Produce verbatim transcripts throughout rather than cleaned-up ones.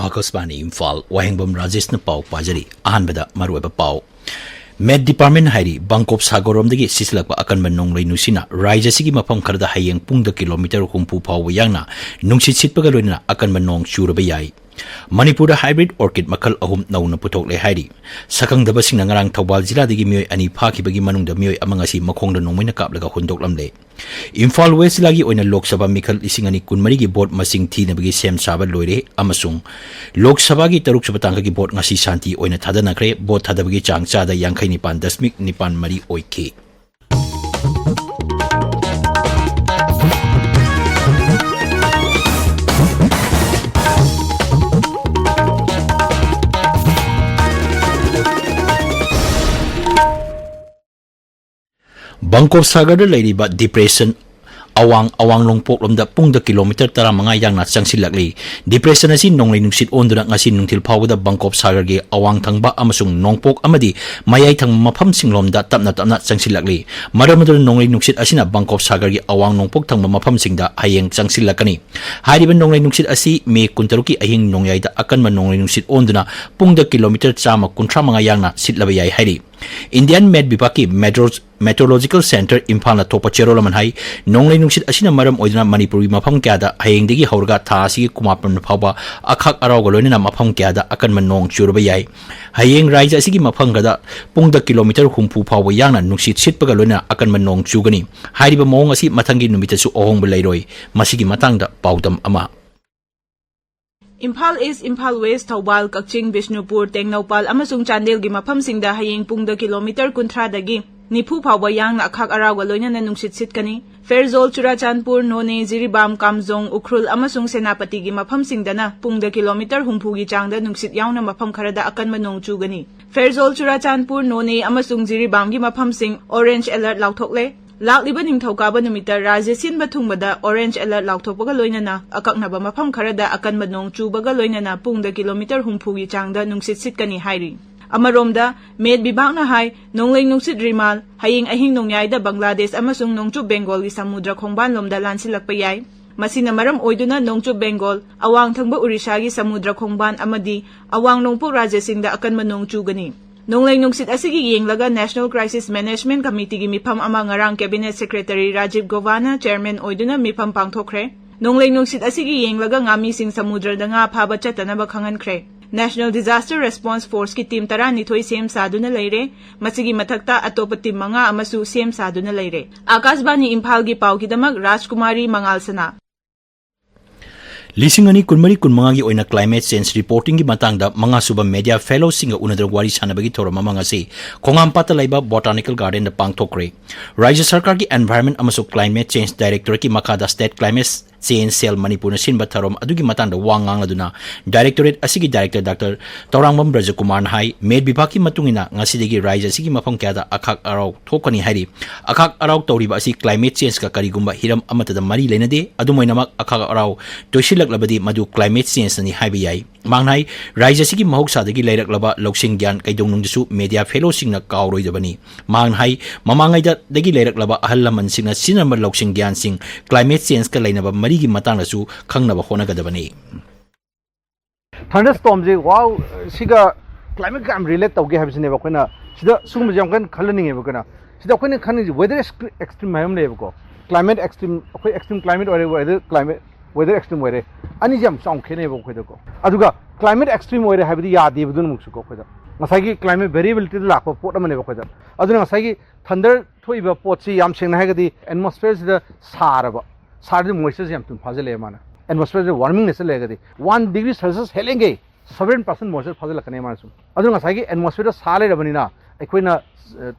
ꯑꯥꯀꯥꯁꯕꯥꯅꯤ ꯏꯝꯐꯥꯜ, ꯋꯥꯍꯦꯡꯕꯝ ꯔꯥꯖꯦꯁꯅ ꯄꯥꯎ ꯄꯥꯖꯔꯤ꯫ ꯑꯍꯥꯟꯕꯗ ꯃꯔꯨꯑꯣꯏꯕ ꯄꯥꯎ꯫ ꯃꯦꯠ ꯗꯤꯄꯥꯔꯠꯃꯦꯟ ꯍꯥꯏꯔꯤ, ꯕꯪꯀꯣꯞ ꯁꯥꯒꯔꯔꯣꯝꯗꯒꯤ ꯁꯤꯠꯆꯤꯜꯂꯛꯄ ꯑꯀꯟꯕ ꯅꯣꯡꯂꯩ ꯅꯨꯡꯁꯤꯠꯅ ꯔꯥꯖ꯭ꯌ ꯑꯁꯤꯒꯤ ꯃꯐꯝ ꯈꯔꯗ ꯍꯌꯦꯡ ꯄꯨꯡꯗ ꯀꯤꯂꯣꯃꯤꯇꯔ ꯍꯨꯝꯐꯨ ꯐꯥꯎꯕ ꯌꯥꯡꯅ ꯅꯨꯡꯁꯤꯠ ꯁꯤꯠꯄꯒ ꯂꯣꯏꯅꯅ ꯑꯀꯟꯕ ꯅꯣꯡ ꯆꯨꯔꯕ ꯌꯥꯏ꯫ ꯃꯅꯤꯄꯨꯔꯗ hybrid orchid ꯃꯈꯜ ꯑꯍꯨꯝ ꯅꯧꯅ ꯄꯨꯊꯣꯛꯂꯦ ꯍꯥꯏꯔꯤ꯫ ꯁꯛꯈꯪꯗꯕꯁꯤꯡꯅ ꯉꯔꯥꯡ ꯊꯧꯕꯥꯜ ꯖꯤꯂꯥꯗꯒꯤ ꯃꯤꯑꯣꯏ ꯑꯅꯤ ꯐꯥꯈꯤꯕꯒꯤ ꯃꯅꯨꯡꯗ ꯃꯤꯑꯣꯏ ꯑꯃ ꯉꯁꯤ ꯃꯈꯣꯡꯗ ꯅꯣꯡꯃꯩꯅ ꯀꯥꯞꯂꯒ ꯍꯨꯟꯗꯣꯛꯂꯝꯂꯦ꯫ ꯏꯝꯐꯥꯜ ꯋꯦꯁ ꯖꯤꯂꯥꯒꯤ ꯑꯣꯏꯅ ꯂꯣꯛ ꯁꯚꯥ ꯃꯤꯈꯜ ꯂꯤꯁꯤꯡ ꯑꯅꯤ ꯀꯨꯟꯃꯔꯤꯒꯤ ꯚꯣꯠ ꯃꯁꯤꯡ ꯊꯤꯅꯕꯒꯤ ꯁꯦꯝ ꯁꯥꯕ ꯂꯣꯏꯔꯦ ꯑꯃꯁꯨꯡ ꯂꯣꯛ ꯁꯚꯥꯒꯤ ꯇꯔꯨꯛꯁꯨꯕ ꯇꯥꯡꯀꯛꯀꯤ ꯚꯣꯠ ꯉꯁꯤ ꯁꯥꯟꯇꯤ ꯑꯣꯏꯅ ꯊꯥꯗꯅꯈ꯭ꯔꯦ꯫ ꯚꯣꯠ ꯊꯥꯗꯕꯒꯤ ꯆꯥꯡ ꯆꯥꯗ ꯌꯥꯡꯈꯩ ꯅꯤꯄꯥꯟ ꯗꯁꯃꯤꯛ ꯅꯤꯄꯥꯟ ꯃꯔꯤ ꯑꯣꯏꯈꯤ꯫ ꯕꯪꯀꯣꯞ ꯁꯥꯒꯔꯗ ꯂꯩꯔꯤꯕ depression ꯑꯋꯥꯡ, ꯑꯋꯥꯡ ꯅꯣꯡꯄꯣꯛꯂꯣꯝꯗ ꯄꯨꯡꯗ ꯀꯤꯂꯣꯃꯤꯇꯔ ꯇꯔꯥꯃꯉꯥ ꯌꯥꯡꯅ ꯆꯪꯁꯤꯜꯂꯛꯂꯤ꯫ Depression ꯑꯁꯤ ꯅꯣꯡꯂꯩ ꯅꯨꯡꯁꯤꯠ ꯑꯣꯟꯗꯨꯅ ꯉꯁꯤ ꯅꯨꯡꯊꯤꯜ ꯐꯥꯎꯕꯗ ꯕꯪꯀꯣꯞ ꯁꯥꯒꯔꯒꯤ ꯑꯋꯥꯡ ꯊꯪꯕ ꯑꯃꯁꯨꯡ ꯅꯣꯡꯄꯣꯛ ꯑꯃꯗꯤ ꯃꯌꯥꯏ ꯊꯪꯕ ꯃꯐꯝꯁꯤꯡꯂꯣꯝꯗ ꯇꯞꯅ ꯇꯞꯅ ꯆꯪꯁꯤꯜꯂꯛꯂꯤ꯫ ꯃꯔꯝ ꯑꯗꯨꯅ ꯅꯣꯡꯂꯩ ꯅꯨꯡꯁꯤꯠ ꯑꯁꯤꯅ ꯕꯪꯀꯣꯞ ꯁꯥꯒꯔꯒꯤ ꯑꯋꯥꯡ ꯅꯣꯡꯄꯣꯛ ꯊꯪꯕ ꯃꯐꯝꯁꯤꯡꯗ ꯍꯌꯦꯡ ꯆꯪꯁꯤꯜꯂꯛꯀꯅꯤ꯫ ꯍꯥꯏꯔꯤꯕ ꯅꯣꯡꯂꯩ ꯅꯨꯡꯁꯤꯠ ꯑꯁꯤ ꯃꯦ ꯀꯨꯟꯇꯔꯨꯛꯀꯤ ꯑꯍꯤꯡ ꯅꯣꯡꯌꯥꯏꯗ ꯑꯀꯟꯕ ꯅꯣꯡꯂꯩ ꯅꯨꯡꯁꯤꯠ ꯑꯣꯟꯗꯨꯅ ꯄꯨꯡꯗ ꯀꯤꯂꯣꯃꯤꯇꯔ ꯆꯥꯝꯃ ꯀꯨꯟꯊ꯭ꯔꯥ ꯃꯉꯥ ꯌꯥꯡꯅ ꯁꯤꯠꯂꯕ ꯌꯥꯏ ꯍꯥꯏꯔꯤ꯫ Indian Met ꯕꯤꯚꯥꯒꯀꯤ Metro-, Meteorological Centre ꯏꯝꯐꯥꯜꯅ ꯊꯣꯛꯄ ꯆꯦꯔꯣꯜ ꯑꯃꯅ ꯍꯥꯏ, ꯅꯣꯡꯂꯩ ꯅꯨꯡꯁꯤꯠ ꯑꯁꯤꯅ ꯃꯔꯝ ꯑꯣꯏꯗꯨꯅ ꯃꯅꯤꯄꯨꯔꯒꯤ ꯃꯐꯝ ꯀꯌꯥꯗ ꯍꯌꯦꯡꯗꯒꯤ ꯍꯧꯔꯒ ꯊꯥ ꯑꯁꯤꯒꯤ ꯀꯨꯟꯃꯥꯄꯟ ꯐꯥꯎꯕ ꯑꯈꯥꯛ ꯑꯔꯥꯎꯒ ꯂꯣꯏꯅꯅ ꯃꯐꯝ ꯀꯌꯥꯗ ꯑꯀꯟꯕ ꯅꯣꯡ ꯆꯨꯔꯕ ꯌꯥꯏ꯫ ꯍꯌꯦꯡ ꯔꯥꯖ꯭ꯌ ꯑꯁꯤꯒꯤ ꯃꯐꯝ ꯈꯔꯗ ꯄꯨꯡꯗ ꯀꯤꯂꯣꯃꯤꯇꯔ ꯍꯨꯝꯐꯨ ꯐꯥꯎꯕ ꯌꯥꯡꯅ ꯅꯨꯡꯁꯤꯠ ꯁꯤꯠꯄꯒ ꯂꯣꯏꯅꯅ ꯑꯀꯟꯕ ꯅꯣꯡ ꯆꯨꯒꯅꯤ꯫ ꯍꯥꯏꯔꯤꯕ ꯃꯑꯣꯡ ꯑꯁꯤ ꯃꯊꯪꯒꯤ ꯅꯨꯃꯤꯠꯇꯁꯨ ꯑꯍꯣꯡꯕ ꯂꯩꯔꯣꯏ꯫ ꯃꯁꯤꯒꯤ ꯃꯇꯥꯡꯗ ꯄꯥꯎꯗꯝ ꯑꯃ꯫ ꯏꯝꯐꯥꯜ ꯏꯁ, ꯏꯝꯐꯥꯜ ꯋꯦꯁ, ꯊꯧꯕꯥꯜ, ꯀꯛꯆꯤꯡ, ꯕꯤꯁꯅꯨꯄꯨꯔ, ꯇꯦꯡꯅꯧꯄꯥꯜ ꯑꯃꯁꯨꯡ ꯆꯥꯟꯗꯦꯜꯒꯤ ꯃꯐꯝꯁꯤꯡꯗ ꯍꯌꯦꯡ ꯄꯨꯡꯗ ꯀꯤꯂꯣꯃꯤꯇꯔ ꯀꯨꯟꯊ꯭ꯔꯥꯗꯒꯤ ꯅꯤꯐꯨ ꯐꯥꯎꯕ ꯌꯥꯡꯅ ꯑꯈꯥꯛ ꯑꯔꯥꯎꯒ ꯂꯣꯏꯅꯅ ꯅꯨꯡꯁꯤꯠ ꯁꯤꯠꯀꯅꯤ꯫ ꯐꯦꯔꯖꯣꯜ, ꯆꯨꯔꯥꯆꯥꯟꯄꯨꯔ, ꯅꯣꯅꯦ, ꯖꯤꯔꯤꯕꯥꯝ, ꯀꯥꯝꯖꯣꯡ, ꯎꯈ꯭ꯔꯨꯜ ꯑꯃꯁꯨꯡ ꯁꯦꯅꯥꯄꯇꯤꯒꯤ ꯃꯐꯝꯁꯤꯡꯗꯅ ꯄꯨꯡꯗ ꯀꯤꯂꯣꯃꯤꯇꯔ ꯍꯨꯝꯐꯨꯒꯤ ꯆꯥꯡꯗ ꯅꯨꯡꯁꯤꯠ ꯌꯥꯎꯅ ꯃꯐꯝ ꯈꯔꯗ ꯑꯀꯟꯕ ꯅꯣꯡ ꯆꯨꯒꯅꯤ꯫ ꯐꯦꯔꯖꯣꯜ, ꯆꯨꯔꯥꯆꯥꯟꯄꯨꯔ, ꯅꯣꯅꯦ ꯑꯃꯁꯨꯡ ꯖꯤꯔꯤꯕꯥꯝꯒꯤ ꯃꯐꯝꯁꯤꯡ orange alert ꯂꯥꯎꯊꯣꯛꯂꯦ꯫ ꯂꯥꯛꯂꯤꯕ ꯅꯤꯡꯊꯧꯀꯥꯕ ꯅꯨꯃꯤꯠꯇ ꯔꯥꯖ꯭ꯌ ꯁꯤꯟꯕ ꯊꯨꯡꯕꯗ orange alert ꯂꯥꯎꯊꯣꯛꯄꯒ ꯂꯣꯏꯅꯅ ꯑꯀꯛꯅꯕ ꯃꯐꯝ ꯈꯔꯗ ꯑꯀꯟꯕ ꯅꯣꯡ ꯆꯨꯕꯒ ꯂꯣꯏꯅꯅ ꯄꯨꯡꯗ ꯀꯤꯂꯣꯃꯤꯇꯔ ꯍꯨꯝꯐꯨꯒꯤ ꯆꯥꯡꯗ ꯅꯨꯡꯁꯤꯠ ꯁꯤꯠꯀꯅꯤ ꯍꯥꯏꯔꯤ꯫ ꯑꯃꯔꯣꯝꯗ, ꯃꯦꯠ ꯕꯤꯚꯥꯒꯅ ꯍꯥꯏ, ꯅꯣꯡꯂꯩ ꯅꯨꯡꯁꯤꯠ ꯔꯤꯃꯥꯜ ꯍꯌꯦꯡ ꯑꯍꯤꯡ ꯅꯣꯡꯌꯥꯏꯗ ꯕꯪꯒ꯭ꯂꯥꯗꯦꯁ ꯑꯃꯁꯨꯡ ꯅꯣꯡꯆꯨꯞ ꯕꯦꯡꯒꯣꯜꯒꯤ ꯁꯃꯨꯗ꯭ꯔ ꯈꯣꯡꯕꯥꯟꯂꯣꯝꯗ ꯂꯥꯟꯁꯤꯜꯂꯛꯄ ꯌꯥꯏ꯫ ꯃꯁꯤꯅ ꯃꯔꯝ ꯑꯣꯏꯗꯨꯅ ꯅꯣꯡꯆꯨꯞ ꯕꯦꯡꯒꯣꯜ, ꯑꯋꯥꯡ ꯊꯪꯕ ꯑꯣꯔꯤꯁꯥꯒꯤ ꯁꯃꯨꯗ꯭ꯔ ꯈꯣꯡꯕꯥꯟ ꯑꯃꯗꯤ ꯑꯋꯥꯡ ꯅꯣꯡꯄꯣꯛ ꯔꯥꯖ꯭ꯌꯁꯤꯡꯗ ꯑꯀꯟꯕ ꯅꯣꯡ ꯆꯨꯒꯅꯤ꯫ ꯅꯣꯡꯂꯩ ꯅꯨꯡꯁꯤꯠ ꯑꯁꯤꯒꯤ ꯌꯦꯡꯂꯒ National Crisis Management Committeeꯒꯤ ꯃꯤꯐꯝ ꯑꯃ ꯉꯔꯥꯡ Cabinet Secretary ꯔꯥꯖꯤꯕ ꯒꯣꯚꯥꯅ chairman ꯑꯣꯏꯗꯨꯅ ꯃꯤꯐꯝ ꯄꯥꯡꯊꯣꯛꯈ꯭ꯔꯦ꯫ ꯅꯣꯡꯂꯩ ꯅꯨꯡꯁꯤꯠ ꯑꯁꯤꯒꯤ ꯌꯦꯡꯂꯒ ꯉꯥꯃꯤꯁꯤꯡ ꯁꯃꯨꯗ꯭ꯔꯗ ꯉꯥ ꯐꯥꯕ ꯆꯠꯇꯅꯕ ꯈꯪꯍꯟꯈ꯭ꯔꯦ꯫ National Disaster Response Forceꯀꯤ team ꯇꯔꯥꯅꯤꯊꯣꯏ ꯁꯦꯝ ꯁꯥꯗꯨꯅ ꯂꯩꯔꯦ꯫ ꯃꯁꯤꯒꯤ ꯃꯊꯛꯇ ꯑꯇꯣꯞꯄ team ꯃꯉꯥ ꯑꯃꯁꯨ ꯁꯦꯝ ꯁꯥꯗꯨꯅ ꯂꯩꯔꯦ꯫ ꯑꯥꯀꯥꯁꯕꯥꯅꯤ ꯏꯝꯐꯥꯜꯒꯤ ꯄꯥꯎꯒꯤꯗꯃꯛ ꯔꯥꯖꯀꯨꯃꯥꯔꯤ ꯃꯉꯥꯜꯁꯅꯥ꯫ ꯂꯤꯁꯤꯡ ꯑꯅꯤ ꯀꯨꯟꯃꯔꯤ ꯀꯨꯟꯃꯉꯥꯒꯤ ꯑꯣꯏꯅ climate change reportingꯒꯤ ꯃꯇꯥꯡꯗ ꯃꯉꯥꯁꯨꯕ media fellowꯁꯤꯡꯒ ꯎꯅꯗꯨꯅ ꯋꯥꯔꯤ ꯁꯥꯟꯅꯕꯒꯤ ꯊꯧꯔꯝ ꯑꯃ ꯉꯁꯤ ꯈꯣꯡꯉꯥꯝꯄꯥꯠꯇ ꯂꯩꯕ Botanical Gardenꯗ ꯄꯥꯡꯊꯣꯛꯈ꯭ꯔꯦ꯫ ꯔꯥꯖ꯭ꯌ ꯁꯔꯀꯥꯔꯒꯤ Environment ꯑꯃꯁꯨꯡ Climate Change Directorateꯀꯤ ꯃꯈꯥꯗ State Climate Change Cell ꯃꯅꯤꯄꯨꯔꯅ ꯁꯤꯟꯕ ꯊꯧꯔꯝ ꯑꯗꯨꯒꯤ ꯃꯇꯥꯡꯗ ꯋꯥ ꯉꯥꯡꯂꯗꯨꯅ Directorate ꯑꯁꯤꯒꯤ Director Doctor ꯇꯧꯔꯥꯡꯕꯝ ꯕ꯭ꯔꯖꯀꯨꯃꯥꯔꯅ ꯍꯥꯏ, ꯃꯦꯠ ꯕꯤꯚꯥꯒꯀꯤ ꯃꯇꯨꯡ ꯏꯟꯅ ꯉꯁꯤꯗꯒꯤ ꯔꯥꯖ꯭ꯌ ꯑꯁꯤꯒꯤ ꯃꯐꯝ ꯀꯌꯥꯗ ꯑꯈꯥꯛ ꯑꯔꯥꯎ ꯊꯣꯛꯀꯅꯤ ꯍꯥꯏꯔꯤ꯫ ꯑꯈꯥꯛ ꯑꯔꯥꯎ ꯇꯧꯔꯤꯕ ꯑꯁꯤ climate changeꯀ ꯀꯔꯤꯒꯨꯝꯕ ꯍꯤꯔꯝ ꯑꯃꯠꯇꯗ ꯃꯔꯤ ꯂꯩꯅꯗꯦ꯫ ꯑꯗꯨꯝ ꯑꯣꯏꯅꯃꯛ, ꯑꯈꯥꯛ ꯑꯔꯥꯎ ꯇꯣꯏꯁꯤꯜꯂꯛꯂꯕꯗꯤ ꯃꯗꯨ climate changeꯅꯅꯤ ꯍꯥꯏꯕ ꯌꯥꯏ꯫ ꯃꯍꯥꯛꯅ ꯍꯥꯏ, ꯔꯥꯖ꯭ꯌ ꯑꯁꯤꯒꯤ ꯃꯍꯧꯁꯥꯗꯒꯤ ꯂꯩꯔꯛꯂꯕ ꯂꯧꯁꯤꯡ ꯒ꯭ꯌꯥꯟ ꯀꯩꯗꯧꯅꯨꯡꯗꯁꯨ media fellowꯁꯤꯡꯅ ꯀꯥꯎꯔꯣꯏꯗꯕꯅꯤ꯫ ꯃꯍꯥꯛꯅ ꯍꯥꯏ, ꯃꯃꯥꯡꯉꯩꯗꯒꯤ ꯂꯩꯔꯛꯂꯕ ꯑꯍꯜ ꯂꯃꯟꯁꯤꯡꯅ ꯁꯤꯖꯤꯟꯅꯔꯝꯕ ꯂꯧꯁꯤꯡ ꯒ꯭ꯌꯥꯟꯁꯤꯡ climate changeꯀ ꯂꯩꯅꯕ ꯃꯔꯤꯒꯤ ꯃꯇꯥꯡꯗꯁꯨ ꯈꯪꯅꯕ ꯍꯣꯠꯅꯒꯗꯕꯅꯤ꯫ Thunderstormꯁꯦ, wow, ꯁꯤꯒ climateꯀ ꯌꯥꯝ relate ꯇꯧꯒꯦ ꯍꯥꯏꯕꯁꯤꯅꯦꯕ ꯑꯩꯈꯣꯏꯅ ꯁꯤꯗ ꯁꯤꯒꯨꯝꯕꯁꯦ ꯌꯥꯝ ꯀꯟꯅ ꯈꯜꯍꯟꯅꯤꯡꯉꯦꯕ ꯑꯩꯈꯣꯏꯅ꯫ ꯁꯤꯗ ꯑꯩꯈꯣꯏꯅ ꯈꯟꯅꯤꯡꯉꯤꯁꯦ weather extreme ꯍꯥꯏꯕ ꯑꯃ ꯂꯩꯌꯦꯕꯀꯣ꯫ Climate extreme, ꯑꯩꯈꯣꯏ extreme climate ꯑꯣꯏꯔꯦ, weather climate, weather extreme ꯑꯣꯏꯔꯦ꯫ ꯑꯅꯤꯁꯦ ꯌꯥꯝ ꯆꯥꯎꯅ ꯈꯦꯠꯅꯩꯌꯦꯕ ꯑꯩꯈꯣꯏꯗꯀꯣ꯫ ꯑꯗꯨꯒ climate extreme ꯑꯣꯏꯔꯦ ꯍꯥꯏꯕꯗꯤ ꯌꯥꯗꯦꯕ ꯑꯗꯨꯅ ꯑꯃꯨꯛꯁꯨꯀꯣ ꯑꯩꯈꯣꯏꯗ꯫ ꯉꯁꯥꯏꯒꯤ climate variabilityꯗ ꯂꯥꯛꯄ ꯄꯣꯠ ꯑꯃꯅꯦꯕ ꯑꯩꯈꯣꯏꯗ꯫ ꯑꯗꯨꯅ ꯉꯁꯥꯏꯒꯤ thunder ꯊꯣꯛꯏꯕ ꯄꯣꯠꯁꯤ ꯌꯥꯝ ꯁꯦꯡꯅ ꯍꯥꯏꯔꯒꯗꯤ atmosphereꯁꯤꯗ ꯁꯥꯔꯕ, ꯁꯥꯔꯗꯤ moistureꯁꯦ ꯌꯥꯝ ꯊꯨꯅ ꯐꯥꯖꯤꯜꯂꯛꯑꯦ ꯃꯥꯅ꯫ Atmosphereꯁꯦ warming nature ꯂꯩꯔꯒꯗꯤ one degree Celsius ꯍꯦꯜꯂꯦꯡꯒꯩ seven percent moisture ꯐꯥꯖꯤꯜꯂꯛꯀꯅꯤ ꯃꯥꯅ ꯁꯨꯝ꯫ ꯑꯗꯨꯅ ꯉꯁꯥꯏꯒꯤ atmosphereꯗ ꯁꯥ ꯂꯩꯔꯕꯅꯤꯅ ꯑꯩꯈꯣꯏꯅ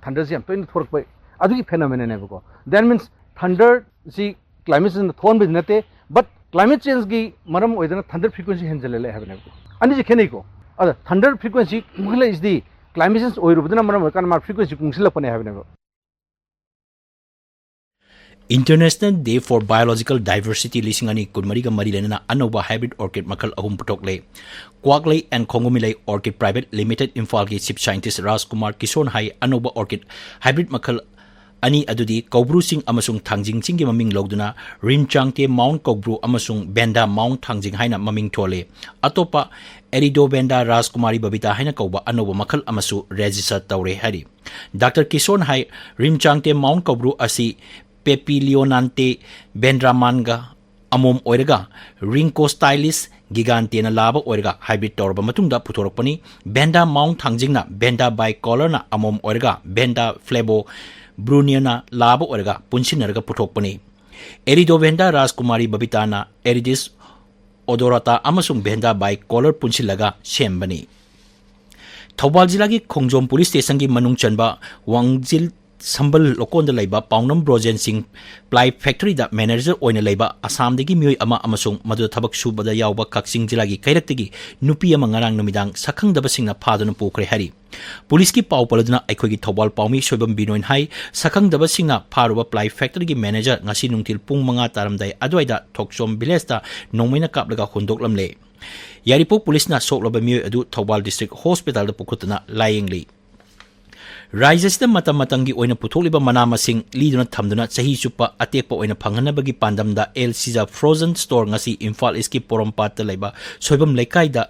thunderꯁꯦ ꯌꯥꯝ ꯇꯣꯏꯅ ꯊꯣꯔꯛꯄ ꯑꯗꯨꯒꯤ phenomenonꯅꯦꯕꯀꯣ꯫ That means thunderꯁꯤ climateꯁꯤꯅ ꯊꯣꯛꯍꯟꯕꯗꯤ ꯅꯠꯇꯦ, but climate changeꯒꯤ ꯃꯔꯝ ꯑꯣꯏꯗꯅ thunder frequency ꯍꯦꯟꯖꯜꯂꯛꯑꯦ ꯍꯥꯏꯕꯅꯦꯕꯀꯣ꯫ ꯑꯅꯤꯁꯦ ꯈꯦꯠꯅꯩꯀꯣ꯫ ꯑꯗ thunder frequency ꯀꯨꯡꯁꯤꯜꯂꯛꯏꯁꯤꯗꯤ climate change ꯑꯣꯏꯔꯨꯕꯗꯨꯅ ꯃꯔꯝ ꯑꯣꯏꯔꯀꯥꯟꯗ ꯃꯥ frequency ꯀꯨꯡꯁꯤꯜꯂꯛꯄꯅꯦ ꯍꯥꯏꯕꯅꯦꯕ꯫ International Day for Biological Diversity ꯂꯤꯁꯤꯡ ꯑꯅꯤ ꯀꯨꯟꯃꯔꯤꯒ ꯃꯔꯤ ꯂꯩꯅꯅ ꯑꯅꯧꯕ hybrid orchid ꯃꯈꯜ ꯑꯍꯨꯝ ꯄꯨꯊꯣꯛꯂꯦ꯫ ꯀ꯭ꯋꯥꯛꯂꯩ and ꯈꯣꯡꯒꯨꯃꯤꯂꯩ Orchid Private Limited ꯏꯝꯐꯥꯜꯒꯤ chief scientist ꯔꯥꯖꯀꯨꯃꯥꯔ ꯀꯤꯁꯣꯟ ꯍꯥꯏ, ꯑꯅꯧꯕ orchid hybrid ꯃꯈꯜ ꯑꯅꯤ ꯑꯗꯨꯗꯤ ꯀꯧꯕ꯭ꯔꯨ ꯆꯤꯡ ꯑꯃꯁꯨꯡ ꯊꯥꯡꯖꯤꯡ ꯆꯤꯡꯒꯤ ꯃꯃꯤꯡ ꯂꯧꯗꯨꯅ ꯔꯤꯝꯆꯥꯡꯇꯦ ꯃꯥꯎꯟ ꯀꯧꯕ꯭ꯔꯨ ꯑꯃꯁꯨꯡ ꯕꯦꯟꯗꯥ ꯃꯥꯎꯟ ꯊꯥꯡꯖꯤꯡ ꯍꯥꯏꯅ ꯃꯃꯤꯡ ꯊꯣꯜꯂꯤ꯫ ꯑꯇꯣꯞꯄ ꯑꯦꯔꯤꯗꯣ ꯕꯦꯟꯗꯥ ꯔꯥꯖꯀꯨꯃꯥꯔꯤ ꯕꯕꯤꯇꯥ ꯍꯥꯏꯅ ꯀꯧꯕ ꯑꯅꯧꯕ ꯃꯈꯜ ꯑꯃꯁꯨ ꯔꯦꯖꯤꯁꯇꯔ ꯇꯧꯔꯦ ꯍꯥꯏꯔꯤ꯫ ꯗꯥꯛꯇꯔ ꯀꯤꯁꯣꯟ ꯍꯥꯏ, ꯔꯤꯝꯆꯥꯡꯇꯦ ꯃꯥꯎꯟ ꯀꯧꯕ꯭ꯔꯨ ꯑꯁꯤ ꯄꯦꯄꯤꯂꯤꯌꯣꯅꯥꯟꯇꯦ ꯕꯦꯟꯗ꯭ꯔꯥꯃꯥꯟꯒ ꯑꯃꯣꯝ ꯑꯣꯏꯔꯒ ꯔꯤꯡꯀꯣꯁꯇꯥꯏꯂꯤꯁ ꯒꯤꯒꯥꯟꯇꯦꯅ ꯂꯥꯕ ꯑꯣꯏꯔꯒ ꯍꯥꯏꯕ꯭ꯔꯤꯠ ꯇꯧꯔꯕ ꯃꯇꯨꯡꯗ ꯄꯨꯊꯣꯔꯛꯄꯅꯤ꯫ ꯕꯦꯟꯗꯥ ꯃꯥꯎꯟ ꯊꯥꯡꯖꯤꯡꯅ ꯕꯦꯟꯗꯥ ꯕꯥꯏ ꯀꯣꯂꯔꯅ ꯑꯃꯣꯝ ꯑꯣꯏꯔꯒ ꯕꯦꯟꯗꯥ ꯐ꯭ꯂꯦꯕꯣ ꯕ꯭ꯔꯨꯅꯤꯌꯅ ꯂꯥꯕ ꯑꯣꯏꯔꯒ ꯄꯨꯟꯁꯤꯟꯅꯔꯒ ꯄꯨꯊꯣꯛꯄꯅꯤ꯫ ꯑꯦꯔꯤꯗꯣ ꯕꯦꯟꯗꯥ ꯔꯥꯖꯀꯨꯃꯥꯔꯤ ꯕꯕꯤꯇꯥꯅ ꯑꯦꯔꯤꯗꯤꯁ ꯑꯣꯗꯣꯔꯥꯇꯥ ꯑꯃꯁꯨꯡ ꯚꯦꯟꯗꯥ ꯕꯥꯏ ꯀꯣꯂꯔ ꯄꯨꯟꯁꯤꯜꯂꯒ ꯁꯦꯝꯕꯅꯤ꯫ ꯊꯧꯕꯥꯜ ꯖꯤꯂꯥꯒꯤ ꯈꯣꯡꯖꯣꯝ ꯄꯨꯂꯤꯁ ꯁ꯭ꯇꯦꯁꯟꯒꯤ ꯃꯅꯨꯡ ꯆꯟꯕ ꯋꯥꯡꯖꯤꯜ ꯁꯝꯕꯜ ꯂꯣꯀꯣꯟꯗ ꯂꯩꯕ ꯄꯥꯎꯅꯝ ꯕ꯭ꯔꯣꯖꯦꯟ ꯁꯤꯡ ꯄ꯭ꯂꯥꯏ ꯐꯦꯛꯇꯔꯤꯗ ꯃꯦꯅꯦꯖꯔ ꯑꯣꯏꯅ ꯂꯩꯕ ꯑꯁꯥꯝꯗꯒꯤ ꯃꯤꯑꯣꯏ ꯑꯃ ꯑꯃꯁꯨꯡ ꯃꯗꯨꯗ ꯊꯕꯛ ꯁꯨꯕꯗ ꯌꯥꯎꯕ ꯀꯛꯆꯤꯡ ꯖꯤꯂꯥꯒꯤ ꯀꯩꯔꯛꯇꯒꯤ ꯅꯨꯄꯤ ꯑꯃ ꯉꯔꯥꯡ ꯅꯨꯃꯤꯗꯥꯡ ꯁꯛꯈꯪꯗꯕꯁꯤꯡꯅ ꯐꯥꯗꯨꯅ ꯄꯨꯈ꯭ꯔꯦ ꯍꯥꯏꯔꯤ꯫ ꯄꯨꯂꯤꯁꯀꯤ ꯄꯥꯎ ꯄꯜꯂꯗꯨꯅ ꯑꯩꯈꯣꯏꯒꯤ ꯊꯧꯕꯥꯜ ꯄꯥꯎꯃꯤ ꯁꯣꯏꯕꯝ ꯕꯤꯅꯣꯏꯅ ꯍꯥꯏ, ꯁꯛꯈꯪꯗꯕꯁꯤꯡꯅ ꯐꯥꯔꯨꯕ ꯄ꯭ꯂꯥꯏ ꯐꯦꯛꯇꯔꯤꯒꯤ ꯃꯦꯅꯦꯖꯔ ꯉꯁꯤ ꯅꯨꯡꯊꯤꯜ ꯄꯨꯡ ꯃꯉꯥ ꯇꯥꯔꯝꯗꯥꯏ ꯑꯗꯨꯋꯥꯏꯗ ꯊꯣꯛꯆꯣꯝ ꯚꯤꯂꯦꯖꯇ ꯅꯣꯡꯃꯩꯅ ꯀꯥꯞꯂꯒ ꯍꯨꯟꯗꯣꯛꯂꯝꯂꯦ꯫ ꯌꯥꯏꯔꯤꯄꯣꯛ ꯄꯨꯂꯤꯁꯅ ꯁꯣꯛꯂꯕ ꯃꯤꯑꯣꯏ ꯑꯗꯨ ꯊꯧꯕꯥꯜ ꯗꯤꯁꯇ꯭ꯔꯤꯛ ꯍꯣꯁꯄꯤꯇꯥꯜꯗ ꯄꯨꯈꯠꯇꯨꯅ ꯂꯥꯌꯦꯡꯂꯤ꯫ ꯔꯥꯖ꯭ꯌꯁꯤꯗ ꯃꯇꯝ ꯃꯇꯝꯒꯤ ꯑꯣꯏꯅ ꯄꯨꯊꯣꯛꯂꯤꯕ ꯃꯅꯥ ꯃꯁꯤꯡ ꯂꯤꯗꯨꯅ ꯊꯝꯗꯨꯅ ꯆꯍꯤ ꯆꯨꯞꯄ ꯑꯇꯦꯛꯄ ꯑꯣꯏꯅ ꯐꯪꯍꯟꯅꯕꯒꯤ ꯄꯥꯟꯗꯝꯗ ꯑꯦꯜ ꯁꯤꯖꯥ ꯐ꯭ꯔꯣꯖꯟ ꯁ꯭ꯇꯣꯔ ꯉꯁꯤ ꯏꯝꯐꯥꯜ ꯏꯁꯀꯤ ꯄꯣꯔꯣꯝꯄꯥꯠꯇ ꯂꯩꯕ ꯁꯣꯏꯕꯝ ꯂꯩꯀꯥꯏꯗ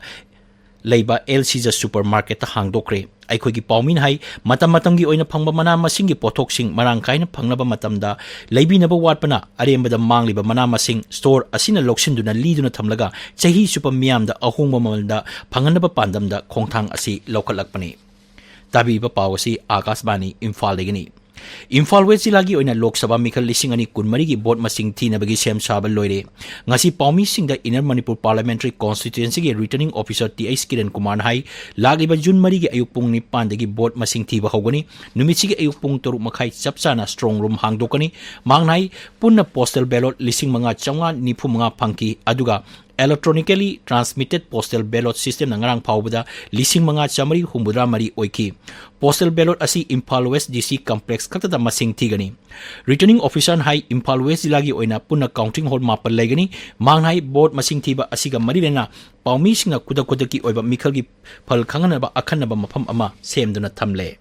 ꯂꯩꯕ ꯑꯦꯜ ꯁꯤꯖꯥ ꯁꯨꯄꯔ ꯃꯥꯔꯀꯦꯠꯇ ꯍꯥꯡꯗꯣꯛꯈ꯭ꯔꯦ꯫ ꯑꯩꯈꯣꯏꯒꯤ ꯄꯥꯎꯃꯤꯅ ꯍꯥꯏ, ꯃꯇꯝ ꯃꯇꯝꯒꯤ ꯑꯣꯏꯅ ꯐꯪꯕ ꯃꯅꯥ ꯃꯁꯤꯡꯒꯤ ꯄꯣꯠꯊꯣꯛꯁꯤꯡ ꯃꯔꯥꯡ ꯀꯥꯏꯅ ꯐꯪꯅꯕ ꯃꯇꯝꯗ ꯂꯩꯕꯤꯅꯕ ꯋꯥꯠꯄꯅ ꯑꯔꯦꯝꯕꯗ ꯃꯥꯡꯂꯤꯕ ꯃꯅꯥ ꯃꯁꯤꯡ ꯁ꯭ꯇꯣꯔ ꯑꯁꯤꯅ ꯂꯧꯁꯤꯟꯗꯨꯅ ꯂꯤꯗꯨꯅ ꯊꯝꯂꯒ ꯆꯍꯤ ꯆꯨꯞꯄ ꯃꯤꯌꯥꯝꯗ ꯑꯍꯣꯡꯕ ꯃꯃꯜꯗ ꯐꯪꯍꯟꯅꯕ ꯄꯥꯟꯗꯝꯗ ꯈꯣꯡꯊꯥꯡ ꯑꯁꯤ ꯂꯧꯈꯠꯂꯛꯄꯅꯤ꯫ ꯇꯥꯕꯤꯔꯤꯕ ꯄꯥꯎ ꯑꯁꯤ ꯑꯥꯀꯥꯁꯕꯥꯅꯤ ꯏꯝꯐꯥꯜꯗꯒꯤꯅꯤ꯫ ꯏꯝꯐꯥꯜ ꯋꯦꯁ ꯖꯤꯂꯥꯒꯤ ꯑꯣꯏꯅ ꯂꯣꯛ ꯁꯚꯥ ꯃꯤꯈꯜ ꯂꯤꯁꯤꯡ ꯑꯅꯤ ꯀꯨꯟꯃꯔꯤꯒꯤ ꯚꯣꯠ ꯃꯁꯤꯡ ꯊꯤꯅꯕꯒꯤ ꯁꯦꯝ ꯁꯥꯕ ꯂꯣꯏꯔꯦ꯫ ꯉꯁꯤ ꯄꯥꯎꯃꯤꯁꯤꯡꯗ ꯏꯟꯅꯔ ꯃꯅꯤꯄꯨꯔ ꯄꯥꯔꯂꯤꯌꯥꯃꯦꯟꯇꯔꯤ ꯀꯣꯟꯁꯇꯤꯇ꯭ꯋꯦꯟꯁꯤꯒꯤ returning officer T H Kiran ꯀꯨꯃꯥꯔꯅ ꯍꯥꯏ, ꯂꯥꯛꯂꯤꯕ ꯖꯨꯟ ꯃꯔꯤꯒꯤ ꯑꯌꯨꯛ ꯄꯨꯡ ꯅꯤꯄꯥꯟꯗꯒꯤ ꯚꯣꯠ ꯃꯁꯤꯡ ꯊꯤꯕ ꯍꯧꯒꯅꯤ꯫ ꯅꯨꯃꯤꯠꯁꯤꯒꯤ ꯑꯌꯨꯛ ꯄꯨꯡ ꯇꯔꯨꯛ ꯃꯈꯥꯏ ꯆꯞ ꯆꯥꯅ ꯁ꯭ꯇ꯭ꯔꯣꯡ ꯔꯨꯝ ꯍꯥꯡꯗꯣꯛꯀꯅꯤ꯫ ꯃꯍꯥꯛꯅ ꯍꯥꯏ, ꯄꯨꯟꯅ ꯄꯣꯁꯇꯦꯜ ꯕꯦꯂꯣꯠ ꯂꯤꯁꯤꯡ ꯃꯉꯥ ꯆꯥꯝꯃꯉꯥ ꯅꯤꯐꯨ ꯃꯉꯥ ꯐꯪꯈꯤ, ꯑꯗꯨꯒ ꯏꯂꯦꯛꯇ꯭ꯔꯣꯅꯤꯀꯦꯂꯤ ꯇ꯭ꯔꯥꯟꯁꯃꯤꯇꯦꯗ ꯄꯣꯁꯇꯦꯜ ꯕꯦꯂꯣꯠ ꯁꯤꯁꯇꯦꯝꯅ ꯉꯔꯥꯡ ꯐꯥꯎꯕꯗ ꯂꯤꯁꯤꯡ ꯃꯉꯥ ꯆꯥꯃꯔꯤ ꯍꯨꯝꯐꯨꯇꯔꯥ ꯃꯔꯤ ꯑꯣꯏꯈꯤ꯫ ꯄꯣꯁꯇꯦꯜ ꯕꯦꯂꯣꯠ ꯑꯁꯤ ꯏꯝꯐꯥꯜ ꯋꯦꯁ ꯗꯤ ꯁꯤ ꯀꯝꯄ꯭ꯂꯦꯛꯁ ꯈꯛꯇꯗ ꯃꯁꯤꯡ ꯊꯤꯒꯅꯤ꯫ ꯔꯤꯇꯔꯅꯤꯡ ꯑꯣꯐꯤꯁꯥꯔꯅ ꯍꯥꯏ, ꯏꯝꯐꯥꯜ ꯋꯦꯁ ꯖꯤꯂꯥꯒꯤ ꯑꯣꯏꯅ ꯄꯨꯟꯅ ꯀꯥꯎꯟꯇꯤꯡ ꯍꯣꯜ ꯃꯥꯄꯟ ꯂꯩꯒꯅꯤ꯫ ꯃꯍꯥꯛꯅ ꯍꯥꯏ, ꯚꯣꯠ ꯃꯁꯤꯡ ꯊꯤꯕ ꯑꯁꯤꯒ ꯃꯔꯤ ꯂꯩꯅꯅ ꯄꯥꯎꯃꯤꯁꯤꯡꯅ ꯈꯨꯗꯛ ꯈꯨꯗꯛꯀꯤ ꯑꯣꯏꯕ ꯃꯤꯈꯜꯒꯤ ꯐꯜ ꯈꯪꯍꯟꯅꯕ ꯑꯈꯟꯅꯕ ꯃꯐꯝ ꯑꯃ ꯁꯦꯝꯗꯨꯅ ꯊꯝꯂꯦ꯫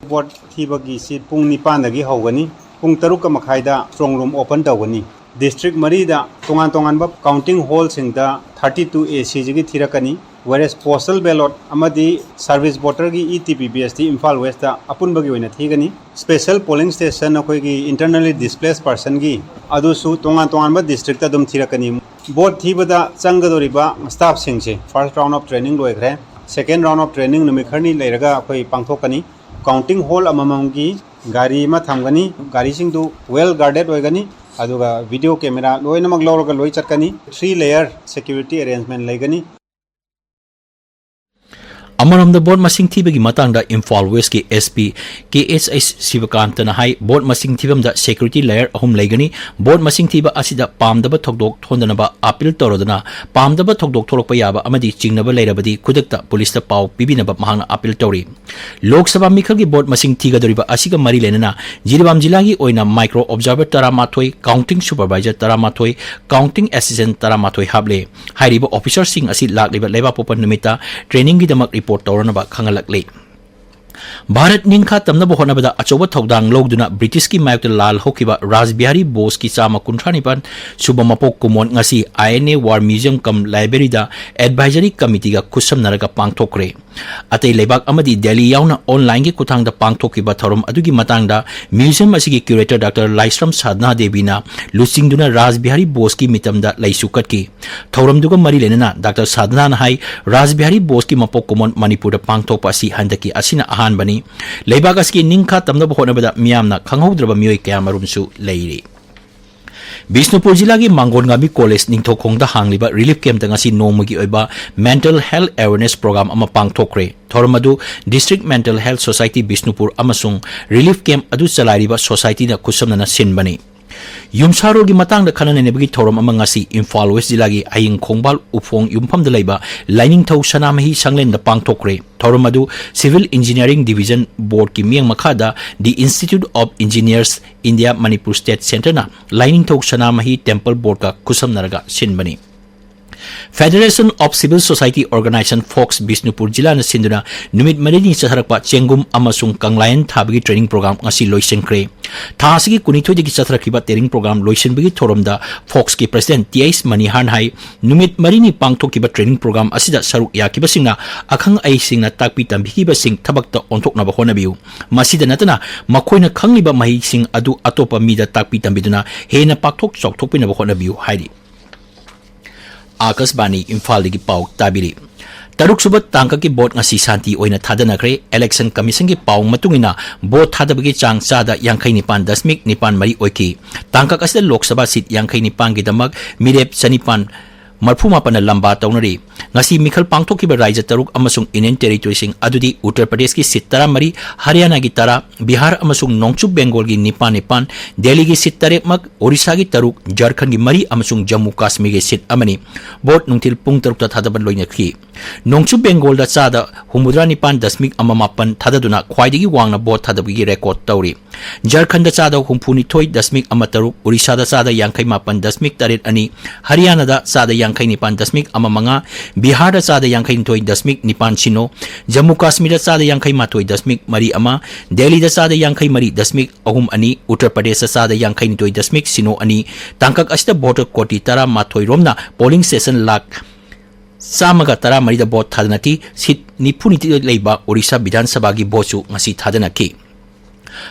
ꯚꯣꯠ ꯊꯤꯕꯒꯤꯁꯤ ꯄꯨꯡ ꯅꯤꯄꯥꯟꯗꯒꯤ ꯍꯧꯒꯅꯤ꯫ ꯄꯨꯡ ꯇꯔꯨꯛꯀ ꯃꯈꯥꯏꯗ strong room open ꯇꯧꯒꯅꯤ꯫ District ꯃꯔꯤꯗ ꯇꯣꯉꯥꯟ ꯇꯣꯉꯥꯟꯕ counting hallꯁꯤꯡꯗ thirty two A Cꯁꯤꯒꯤ ꯊꯤꯔꯛꯀꯅꯤ꯫ Whereas postal ballot ꯑꯃꯗꯤ service voterꯒꯤ E T P B S ꯗꯤ ꯏꯝꯐꯥꯜ Westꯇ ꯑꯄꯨꯟꯕꯒꯤ ꯑꯣꯏꯅ ꯊꯤꯒꯅꯤ꯫ Special polling station ꯑꯩꯈꯣꯏꯒꯤ internally displaced personꯒꯤ ꯑꯗꯨꯁꯨ ꯇꯣꯉꯥꯟ ꯇꯣꯉꯥꯟꯕ districtꯇ ꯑꯗꯨꯝ ꯊꯤꯔꯛꯀꯅꯤ꯫ ꯚꯣꯠ ꯊꯤꯕꯗ ꯆꯪꯒꯗꯧꯔꯤꯕ staffꯁꯤꯡꯁꯦ first round of training ꯂꯣꯏꯈ꯭ꯔꯦ꯫ Second round of training ꯅꯨꯃꯤꯠ ꯈꯔꯅꯤ ꯂꯩꯔꯒ ꯑꯩꯈꯣꯏ ꯄꯥꯡꯊꯣꯛꯀꯅꯤ꯫ Counting hall ꯑꯃꯃꯝꯒꯤ ꯒꯥꯔꯤ ꯑꯃ ꯊꯝꯒꯅꯤ꯫ ꯒꯥꯔꯤꯁꯤꯡꯗꯨ well guarded ꯑꯣꯏꯒꯅꯤ꯫ ꯑꯗꯨꯒ video camera ꯂꯣꯏꯅꯃꯛ ꯂꯧꯔꯒ ꯂꯣꯏ ꯆꯠꯀꯅꯤ꯫ Three layer security arrangement ꯂꯩꯒꯅꯤ꯫ ꯑꯃꯔꯣꯝꯗ, ꯚꯣꯠ ꯃꯁꯤꯡ ꯊꯤꯕꯒꯤ ꯃꯇꯥꯡꯗ ꯏꯝꯐꯥꯜ Westꯀꯤ S P K H H ꯁꯤꯕꯀꯥꯟꯇꯅ ꯍꯥꯏ, ꯚꯣꯠ ꯃꯁꯤꯡ ꯊꯤꯐꯝꯗ security layer ꯑꯍꯨꯝ ꯂꯩꯒꯅꯤ꯫ ꯚꯣꯠ ꯃꯁꯤꯡ ꯊꯤꯕ ꯑꯁꯤꯗ ꯄꯥꯝꯗꯕ ꯊꯧꯗꯣꯛ ꯊꯣꯟꯗꯅꯕ appeal ꯇꯧꯔꯗꯨꯅ, ꯄꯥꯝꯗꯕ ꯊꯧꯗꯣꯛ ꯊꯣꯛꯂꯛꯄ ꯌꯥꯕ ꯑꯃꯗꯤ ꯆꯤꯡꯅꯕ ꯂꯩꯔꯕꯗꯤ ꯈꯨꯗꯛꯇ ꯄꯨꯂꯤꯁꯇ ꯄꯥꯎ ꯄꯤꯕꯤꯅꯕ ꯃꯍꯥꯛꯅ appeal ꯇꯧꯔꯤ꯫ ꯂꯣꯛ ꯁꯚꯥ ꯃꯤꯈꯜꯒꯤ ꯚꯣꯠ ꯃꯁꯤꯡ ꯊꯤꯒꯗꯧꯔꯤꯕ ꯑꯁꯤꯒ ꯃꯔꯤ ꯂꯩꯅꯅ ꯖꯤꯔꯤꯕꯥꯝ ꯖꯤꯂꯥꯒꯤ ꯑꯣꯏꯅ micro observer ꯇꯔꯥꯃꯥꯊꯣꯏ, counting supervisor ꯇꯔꯥꯃꯥꯊꯣꯏ, counting assistant ꯇꯔꯥꯃꯥꯊꯣꯏ ꯍꯥꯞꯂꯦ꯫ ꯍꯥꯏꯔꯤꯕ officerꯁꯤꯡ ꯑꯁꯤ ꯂꯥꯛꯂꯤꯕ ꯂꯩꯕꯥꯛꯄꯣꯛꯄ ꯅꯨꯃꯤꯠꯇ trainingꯒꯤꯗꯃꯛ report ꯇꯧꯔꯅꯕ ꯈꯪꯍꯜꯂꯛꯂꯤ꯫ ꯚꯥꯔꯠ ꯅꯤꯡꯈꯥ ꯇꯝꯅꯕ ꯍꯣꯠꯅꯕꯗ ꯑꯆꯧꯕ ꯊꯧꯗꯥꯡ ꯂꯧꯗꯨꯅ ꯕ꯭ꯔꯤꯇꯤꯁꯀꯤ ꯃꯥꯌꯣꯛꯇ ꯂꯥꯜ ꯍꯧꯈꯤꯕ ꯔꯥꯖ ꯕꯤꯍꯥꯔꯤ ꯕꯣꯁꯀꯤ ꯆꯥꯝꯃ ꯀꯨꯟꯊ꯭ꯔꯥ ꯅꯤꯄꯥꯟ ꯁꯨꯕ ꯃꯄꯣꯛ ꯀꯨꯝꯑꯣꯟ ꯉꯁꯤ I N A War Museum cum Libraryꯗ advisory committeeꯒ ꯈꯨꯠꯁꯝꯅꯔꯒ ꯄꯥꯡꯊꯣꯛꯈ꯭ꯔꯦ꯫ ꯑꯇꯩ ꯂꯩꯕꯥꯛ ꯑꯃꯗꯤ ꯗꯦꯜꯂꯤ ꯌꯥꯎꯅ onlineꯒꯤ ꯈꯨꯠꯊꯥꯡꯗ ꯄꯥꯡꯊꯣꯛꯈꯤꯕ ꯊꯧꯔꯝ ꯑꯗꯨꯒꯤ ꯃꯇꯥꯡꯗ museum ꯑꯁꯤꯒꯤ curator Doctor ꯂꯥꯏꯁ꯭ꯔꯝ ꯁꯥꯙꯅꯥ ꯗꯦꯕꯤꯅ ꯂꯨꯆꯤꯡꯗꯨꯅ ꯔꯥꯖ ꯕꯤꯍꯥꯔꯤ ꯕꯣꯁꯀꯤ ꯃꯤꯇꯝꯗ ꯂꯩꯁꯨ ꯀꯠꯈꯤ꯫ ꯊꯧꯔꯝꯗꯨꯒ ꯃꯔꯤ ꯂꯩꯅꯅ Doctor ꯁꯥꯙꯅꯥꯅ ꯍꯥꯏ, ꯔꯥꯖ ꯕꯤꯍꯥꯔꯤ ꯕꯣꯁꯀꯤ ꯃꯄꯣꯛ ꯀꯨꯝꯑꯣꯟ ꯃꯅꯤꯄꯨꯔꯗ ꯄꯥꯡꯊꯣꯛꯄ ꯑꯁꯤ ꯍꯟꯗꯛꯀꯤ ꯑꯁꯤꯅ ꯑꯍꯥꯟꯕꯅꯤ꯫ ꯂꯩꯕꯥꯛ ꯑꯁꯤꯒꯤ ꯅꯤꯡꯈꯥ ꯇꯝꯅꯕ ꯍꯣꯠꯅꯕꯗ ꯃꯤꯌꯥꯝꯅ ꯈꯪꯍꯧꯗ꯭ꯔꯕ ꯃꯤꯑꯣꯏ ꯀꯌꯥꯃꯔꯨꯝꯁꯨ ꯂꯩꯔꯤ꯫ ꯕꯤꯁꯅꯨꯄꯨꯔ ꯖꯤꯂꯥꯒꯤ ꯃꯥꯡꯒꯣꯟꯉꯥꯝꯕꯤ ꯀꯣꯂꯦꯖ ꯅꯤꯡꯊꯧꯈꯣꯡꯗ ꯍꯥꯡꯂꯤꯕ relief campꯇ ꯉꯁꯤ ꯅꯣꯡꯃꯒꯤ ꯑꯣꯏꯕ mental health awareness program ꯑꯃ ꯄꯥꯡꯊꯣꯛꯈ꯭ꯔꯦ꯫ ꯊꯧꯔꯝ ꯑꯗꯨ District Mental Health Society Bishnupur ꯑꯃꯁꯨꯡ relief camp ꯑꯗꯨ ꯆꯂꯥꯏꯔꯤꯕ societyꯅ ꯈꯨꯠꯁꯝꯅꯅ ꯁꯤꯟꯕꯅꯤ꯫ ꯌꯨꯝꯁꯥꯔꯣꯜꯒꯤ ꯃꯇꯥꯡꯗ ꯈꯟꯅ ꯅꯩꯅꯕꯒꯤ ꯊꯧꯔꯝ ꯑꯃ ꯉꯁꯤ ꯏꯝꯐꯥꯜ West ꯖꯤꯂꯥꯒꯤ ꯍꯌꯤꯡ ꯈꯣꯡꯕꯥꯜ ꯎꯐꯣꯡ ꯌꯨꯝꯐꯝꯗ ꯂꯩꯕ ꯂꯥꯏꯅꯤꯡꯊꯧ ꯁꯅꯥꯃꯍꯤ ꯁꯪꯂꯦꯟꯗ ꯄꯥꯡꯊꯣꯛꯈ꯭ꯔꯦ꯫ ꯊꯧꯔꯝ ꯑꯗꯨ Civil Engineering Division Boardꯀꯤ ꯃꯤꯠꯌꯦꯡ ꯃꯈꯥꯗ The Institute of Engineers India Manipur State Centreꯅ ꯂꯥꯏꯅꯤꯡꯊꯧ ꯁꯅꯥꯃꯍꯤ Temple Boardꯀ ꯈꯨꯠꯁꯝꯅꯔꯒ ꯁꯤꯟꯕꯅꯤ꯫ Federation of Civil Society Organization, FOCS, Bishnupur ꯖꯤꯂꯥꯅ ꯁꯤꯟꯗꯨꯅ ꯅꯨꯃꯤꯠ ꯃꯔꯤꯅꯤ ꯆꯠꯊꯔꯛꯄ ꯆꯦꯡꯒꯨꯝ ꯑꯃꯁꯨꯡ ꯀꯪꯂꯥꯌꯦꯟ ꯊꯥꯕꯒꯤ training program ꯉꯁꯤ ꯂꯣꯏꯁꯤꯟꯈ꯭ꯔꯦ꯫ ꯊꯥ ꯑꯁꯤꯒꯤ ꯀꯨꯟꯅꯤꯊꯣꯏꯗꯒꯤ ꯆꯠꯊꯔꯛꯈꯤꯕ training program ꯂꯣꯏꯁꯤꯟꯕꯒꯤ ꯊꯧꯔꯝꯗ ꯐꯣꯛꯁꯀꯤ president ꯇꯤ ꯑꯩꯆ ꯃꯅꯤꯍꯥꯟ ꯍꯥꯏ, ꯅꯨꯃꯤꯠ ꯃꯔꯤꯅꯤ ꯄꯥꯡꯊꯣꯛꯈꯤꯕ training program ꯑꯁꯤꯗ ꯁꯔꯨꯛ ꯌꯥꯈꯤꯕꯁꯤꯡꯅ ꯑꯈꯪ ꯑꯍꯩꯁꯤꯡꯅ ꯇꯥꯛꯄꯤ ꯇꯝꯕꯤꯈꯤꯕꯁꯤꯡ ꯊꯕꯛꯇ ꯑꯣꯟꯊꯣꯛꯅꯕ ꯍꯣꯠꯅꯕꯤꯌꯨ꯫ ꯃꯁꯤꯗ ꯅꯠꯇꯅ ꯃꯈꯣꯏꯅ ꯈꯪꯂꯤꯕ ꯃꯍꯩꯁꯤꯡ ꯑꯗꯨ ꯑꯇꯣꯞꯄ ꯃꯤꯗ ꯇꯥꯛꯄꯤ ꯇꯝꯕꯤꯗꯨꯅ ꯍꯦꯟꯅ ꯄꯥꯛꯊꯣꯛ ꯆꯥꯎꯊꯣꯛꯄꯤꯅꯕ ꯍꯣꯠꯅꯕꯤꯌꯨ ꯍꯥꯏꯔꯤ꯫ ꯑꯥꯀꯥꯁꯕꯥꯅꯤ ꯏꯝꯐꯥꯜꯗꯒꯤ ꯄꯥꯎ ꯇꯥꯕꯤꯔꯤ꯫ ꯇꯔꯨꯛꯁꯨꯕ ꯇꯥꯡꯀꯛꯀꯤ ꯚꯣꯠ ꯉꯁꯤ ꯁꯥꯟꯇꯤ ꯑꯣꯏꯅ ꯊꯥꯗꯅꯈ꯭ꯔꯦ꯫ Election Commissionꯒꯤ ꯄꯥꯎ ꯃꯇꯨꯡ ꯏꯟꯅ ꯚꯣꯠ ꯊꯥꯗꯕꯒꯤ ꯆꯥꯡ ꯆꯥꯗ ꯌꯥꯡꯈꯩ ꯅꯤꯄꯥꯟ ꯗꯁꯃꯤꯛ ꯅꯤꯄꯥꯟ ꯃꯔꯤ ꯑꯣꯏꯈꯤ꯫ ꯇꯥꯡꯀꯛ ꯑꯁꯤꯗ ꯂꯣꯛ ꯁꯚꯥ ꯁꯤꯠ ꯌꯥꯡꯈꯩ ꯅꯤꯄꯥꯟꯒꯤꯗꯃꯛ ꯃꯤꯔꯦꯞ ꯆꯅꯤꯄꯥꯟ ꯃꯔꯐꯨ ꯃꯥꯄꯟꯅ ꯂꯝꯕꯥ ꯇꯧꯅꯔꯤ꯫ ꯉꯁꯤ ꯃꯤꯈꯜ ꯄꯥꯡꯊꯣꯛꯈꯤꯕ ꯔꯥꯖ꯭ꯌ ꯇꯔꯨꯛ ꯑꯃꯁꯨꯡ Union Territoryꯁꯤꯡ ꯑꯗꯨꯗꯤ ꯎꯠꯇꯔ ꯄ꯭ꯔꯗꯦꯁꯀꯤ ꯁꯤꯠ ꯇꯔꯥꯃꯔꯤ, ꯍꯔꯤꯌꯥꯅꯥꯒꯤ ꯇꯔꯥ, ꯕꯤꯍꯥꯔ ꯑꯃꯁꯨꯡ ꯅꯣꯡꯆꯨꯞ ꯕꯦꯡꯒꯣꯜꯒꯤ ꯅꯤꯄꯥꯟ ꯅꯤꯄꯥꯟ, ꯗꯦꯜꯂꯤꯒꯤ ꯁꯤꯠ ꯇꯔꯦꯠꯃꯛ, ꯑꯣꯔꯤꯁꯥꯒꯤ ꯇꯔꯨꯛ, ꯖꯔꯈꯟꯒꯤ ꯃꯔꯤ ꯑꯃꯁꯨꯡ ꯖꯝꯃꯨ ꯀꯥꯁꯃꯤꯔꯒꯤ ꯁꯤꯠ ꯑꯃꯅꯤ꯫ ꯚꯣꯠ ꯅꯨꯡꯊꯤꯜ ꯄꯨꯡ ꯇꯔꯨꯛꯇ ꯊꯥꯗꯕ ꯂꯣꯏꯅꯈꯤ꯫ ꯅꯣꯡꯆꯨꯞ ꯕꯦꯡꯒꯣꯜꯗ ꯆꯥꯗ ꯍꯨꯝꯐꯨꯇꯔꯥ ꯅꯤꯄꯥꯟ ꯗꯁꯃꯤꯛ ꯑꯃ ꯃꯥꯄꯟ ꯊꯥꯗꯗꯨꯅ ꯈ꯭ꯋꯥꯏꯗꯒꯤ ꯋꯥꯡꯅ ꯚꯣꯠ ꯊꯥꯗꯕꯒꯤ record ꯇꯧꯔꯤ꯫ ꯖꯔꯈꯟꯗ ꯆꯥꯗ ꯍꯨꯝꯐꯨꯅꯤꯊꯣꯏ ꯗꯁꯃꯤꯛ ꯑꯃ ꯇꯔꯨꯛ, ꯑꯣꯔꯤꯁꯥꯗ ꯆꯥꯗ ꯌꯥꯡꯈꯩ ꯃꯥꯄꯟ ꯗꯁꯃꯤꯛ ꯇꯔꯦꯠ ꯑꯅꯤ, ꯍꯔꯤꯌꯥꯅꯥꯗ ꯆꯥꯗ ꯌꯥꯡꯈꯩ ꯅꯤꯄꯥꯟ ꯗꯁꯃꯤꯛ ꯑꯃ ꯃꯉꯥ, ꯕꯤꯍꯥꯔꯗ ꯆꯥꯗ ꯌꯥꯡꯈꯩ ꯅꯤꯊꯣꯏ ꯗꯁꯃꯤꯛ ꯅꯤꯄꯥꯟ ꯁꯤꯅꯣ, ꯖꯝꯃꯨ ꯀꯥꯁꯃꯤꯔꯗ ꯆꯥꯗ ꯌꯥꯡꯈꯩ ꯃꯥꯊꯣꯏ ꯗꯁꯃꯤꯛ ꯃꯔꯤ ꯑꯃ, ꯗꯦꯜꯂꯤꯗ ꯆꯥꯗ ꯌꯥꯡꯈꯩ ꯃꯔꯤ ꯗꯁꯃꯤꯛ ꯑꯍꯨꯝ ꯑꯅꯤ, ꯎꯠꯇꯔ ꯄ꯭ꯔꯗꯦꯁꯇ ꯆꯥꯗ ꯌꯥꯡꯈꯩ ꯅꯤꯊꯣꯏ ꯗꯁꯃꯤꯛ ꯁꯤꯅꯣ ꯑꯅꯤ, ꯇꯥꯡꯀꯛ ꯑꯁꯤꯗ voter ꯀꯣꯇꯤ ꯇꯔꯥꯃꯥꯊꯣꯏ ꯔꯣꯝꯅ polling station ꯂꯥꯈ ꯆꯥꯝꯃꯒ ꯇꯔꯥꯃꯔꯤꯗ ꯚꯣꯠ ꯊꯥꯗꯅꯈꯤ꯫ ꯁꯤꯠ ꯅꯤꯐꯨꯅꯤꯊꯣꯏ ꯂꯩꯕ ꯑꯣꯔꯤꯁꯥ ꯕꯤꯙꯥꯟ ꯁꯚꯥꯒꯤ ꯚꯣꯠꯁꯨ ꯉꯁꯤ ꯊꯥꯗꯅꯈꯤ꯫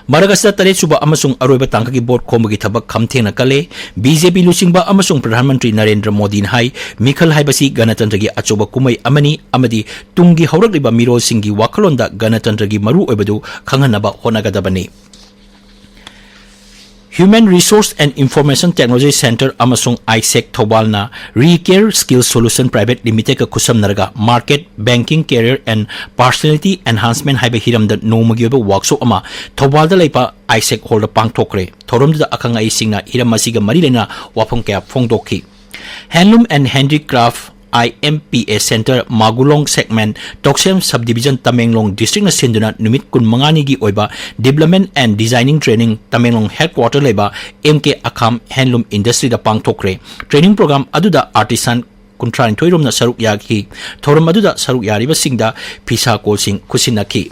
ꯃꯔꯛ ꯑꯁꯤꯗ ꯇꯔꯦꯠꯁꯨꯕ ꯑꯃꯁꯨꯡ ꯑꯔꯣꯏꯕ ꯇꯥꯡꯀꯛꯀꯤ ꯚꯣꯠ ꯈꯣꯝꯕꯒꯤ ꯊꯕꯛ ꯈꯝ ꯊꯦꯡꯅ ꯀꯜꯂꯦ꯫ ꯕꯤ ꯖꯦ ꯄꯤ ꯂꯨꯆꯤꯡꯕ ꯑꯃꯁꯨꯡ ꯄ꯭ꯔꯙꯥꯟ ꯃꯟꯇ꯭ꯔꯤ ꯅꯔꯦꯟꯗ꯭ꯔ ꯃꯣꯗꯤꯅ ꯍꯥꯏ, ꯃꯤꯈꯜ ꯍꯥꯏꯕꯁꯤ ꯒꯅꯇꯟꯇ꯭ꯔꯒꯤ ꯑꯆꯧꯕ ꯀꯨꯝꯍꯩ ꯑꯃꯅꯤ ꯑꯃꯗꯤ ꯇꯨꯡꯒꯤ ꯍꯧꯔꯛꯂꯤꯕ ꯃꯤꯔꯣꯜꯁꯤꯡꯒꯤ ꯋꯥꯈꯜꯂꯣꯟꯗ ꯒꯅꯇꯟꯇ꯭ꯔꯒꯤ ꯃꯔꯨꯑꯣꯏꯕꯗꯨ ꯈꯪꯍꯟꯅꯕ ꯍꯣꯠꯅꯒꯗꯕꯅꯤ꯫ Human Resource and Information Technology Centre ꯑꯃꯁꯨꯡ ꯑꯥꯏꯁꯦꯛ ꯊꯧꯕꯥꯜꯅ Recare Skill Solution Private Limitedꯀ ꯈꯨꯠꯁꯝꯅꯔꯒ Market, Banking, Career and Personality Enhancement ꯍꯥꯏꯕ ꯍꯤꯔꯝꯗ ꯅꯣꯡꯃꯒꯤ ꯑꯣꯏꯕ workshop ꯑꯃ ꯊꯧꯕꯥꯜꯗ ꯂꯩꯕ ꯑꯥꯏꯁꯦꯛ ꯍꯣꯜꯗ ꯄꯥꯡꯊꯣꯛꯈ꯭ꯔꯦ꯫ ꯊꯧꯔꯝꯗꯨꯗ ꯑꯈꯪ ꯑꯍꯩꯁꯤꯡꯅ ꯍꯤꯔꯝ ꯑꯁꯤꯒ ꯃꯔꯤ ꯂꯩꯅꯅ ꯋꯥꯐꯝ ꯀꯌꯥ ꯐꯣꯡꯗꯣꯛꯈꯤ꯫ Handloom and Handicraft, I M P A Centre, ꯃꯥꯒꯨꯂꯣꯡ segment, ꯇꯧꯁꯦꯝ subdivision, Tamenglong districtꯅ ꯁꯤꯟꯗꯨꯅ ꯅꯨꯃꯤꯠ ꯀꯨꯟꯃꯉꯥꯅꯤꯒꯤ ꯑꯣꯏꯕ Development and Designing Training Tamenglong headquarter ꯂꯩꯕ M K Akham Handloom Industryꯗ ꯄꯥꯡꯊꯣꯛꯈ꯭ꯔꯦ꯫ Training program ꯑꯗꯨꯗ artisan ꯀꯨꯟꯊ꯭ꯔꯥꯅꯤꯊꯣꯏ ꯔꯣꯝꯅ ꯁꯔꯨꯛ ꯌꯥꯈꯤ꯫ ꯊꯧꯔꯝ ꯑꯗꯨꯗ ꯁꯔꯨꯛ ꯌꯥꯔꯤꯕꯁꯤꯡꯗ ꯐꯤꯁꯥ ꯀꯣꯜꯁꯤꯡ ꯈꯨꯠꯁꯤꯟꯅꯈꯤ꯫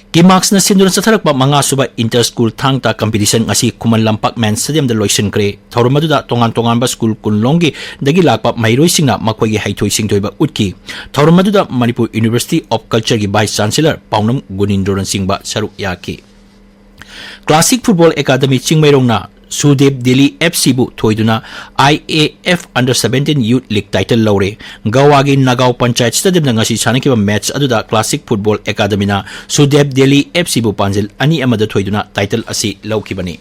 ꯀꯤꯃꯥꯛꯁꯅ ꯁꯤꯟꯗꯨꯅ ꯆꯠꯊꯔꯛꯄ ꯃꯉꯥꯁꯨꯕ Inter School ꯊꯥꯡ ꯇꯥ Competition ꯉꯁꯤ ꯈꯨꯃꯟ ꯂꯝꯄꯥꯛ Men's Stadiumꯗ ꯂꯣꯏꯁꯤꯟꯈ꯭ꯔꯦ꯫ ꯊꯧꯔꯝ ꯑꯗꯨꯗ ꯇꯣꯉꯥꯟ ꯇꯣꯉꯥꯟꯕ school ꯀꯨꯟꯂꯣꯝꯒꯤ ꯗꯒꯤ ꯂꯥꯛꯄ ꯃꯍꯩꯔꯣꯏꯁꯤꯡꯅ ꯃꯈꯣꯏꯒꯤ ꯍꯩꯊꯣꯏ ꯁꯤꯡꯊꯣꯏꯕ ꯎꯠꯈꯤ꯫ ꯊꯧꯔꯝ ꯑꯗꯨꯗ Manipur University of Cultureꯒꯤ Vice Chancellor ꯄꯥꯎꯅꯝ ꯒꯨꯅꯤꯟꯗ꯭ꯔꯣꯅꯆꯤꯡꯕ ꯁꯔꯨꯛ ꯌꯥꯈꯤ꯫ Classic Football Academy ꯆꯤꯡꯃꯩꯔꯣꯡꯅ ꯁꯨꯗꯦꯕ Delhi F Cꯕꯨ ꯊꯣꯏꯗꯨꯅ I A F Under Seventeen Youth League title ꯂꯧꯔꯦ꯫ ꯒꯋꯥꯒꯤ ꯅꯥꯒꯥꯎ Panchayat Stadiumꯗ ꯉꯁꯤ ꯁꯥꯟꯅꯈꯤꯕ match ꯑꯗꯨꯗ Classic Football Academyꯅ ꯁꯨꯗꯦꯕ ꯗꯤꯜꯂꯤ F Cꯕꯨ ꯄꯥꯟꯖꯤꯜ ꯑꯅꯤ ꯑꯃꯗ ꯊꯣꯏꯗꯨꯅ title ꯑꯁꯤ ꯂꯧꯈꯤꯕꯅꯤ꯫